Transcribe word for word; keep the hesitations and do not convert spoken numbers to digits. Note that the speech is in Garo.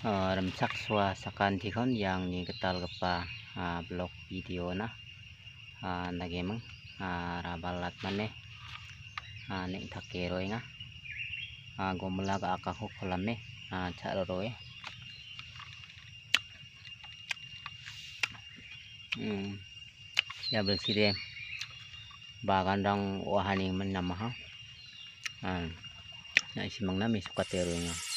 Ah, rimchaksoa sakantikon iangni gitalgipa, ah, blog video-na, ah, nageming, ah, rabal atmane, ah, neng·take roenga. Ah, gomila ga·akako kolame, ah, cha·roroe. Hmm. Ia bilside baganrang oahaningmin namaha. Ah, na·simangna mesokate roenga.